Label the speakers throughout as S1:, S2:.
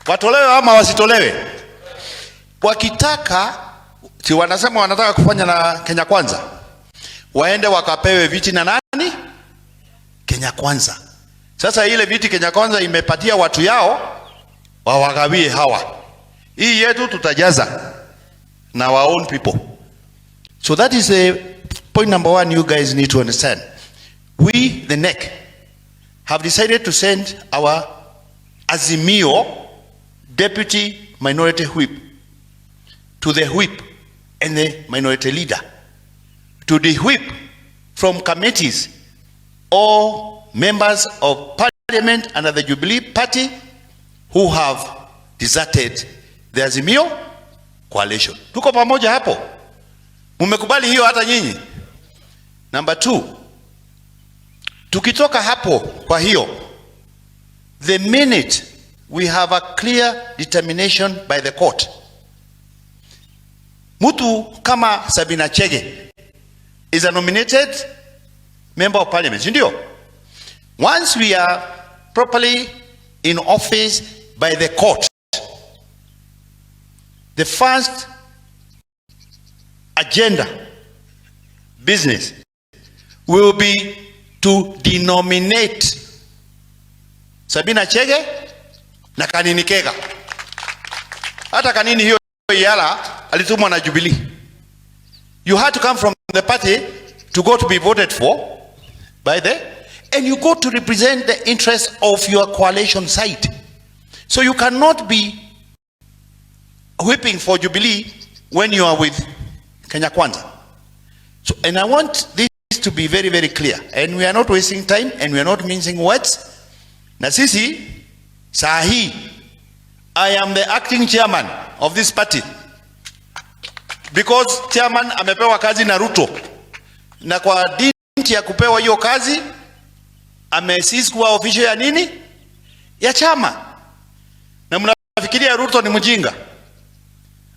S1: Watolewe ama wasitolewe? Wakitaka, si wanasema wanataka kufanya na Kenya Kwanza, waende wakapewe viti na nani? Kenya Kwanza. Sasa ile viti Kenya Kwanza imepatia watu yao, wawagawie hawa. Hii yetu tutajaza na our own people. So that is the point number one you guys need to understand. We, the NEC, have decided to send our Azimio deputy minority whip to the whip and the minority leader to the whip from committees or members of parliament under the Jubilee Party who have deserted the Azimio coalition. Tuko pamoja hapo? Mumekubali hiyo hata nyinyi? Number two, tukitoka hapo, kwa hiyo the minute we have a clear determination by the court, mtu kama Sabina Chege is a nominated member of parliament, si ndio? Once we are properly in office by the court, the first agenda business will be to denominate Sabina Chege na Kanini Kega. Hata Kanini hiyo Yala alitumwa na Jubilee. You had to come from the party to go to be voted for by the, and you go to represent the interests of your coalition side. So you cannot be whipping for Jubilee when you are with Kenya Kwanza. So, and I want this to be very, very clear. And we are not wasting time and we are not mincing words. Na sisi, saa hii, I am the acting chairman of this party. Because chairman amepewa kazi na Ruto. Na kwa dint ya kupewa hiyo kazi, amecease kuwa official ya nini? Ya chama. Na mnafikiria Ruto ni mjinga?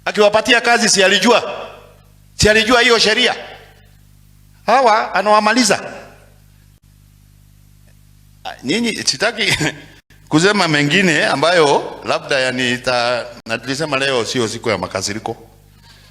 S1: Akiwapatia kazi si alijua? Si alijua hiyo sheria? Hawa anawamaliza. Nyinyi, sitaki kusema mengine ambayo labda yani na tulisema leo sio siku ya makasiriko.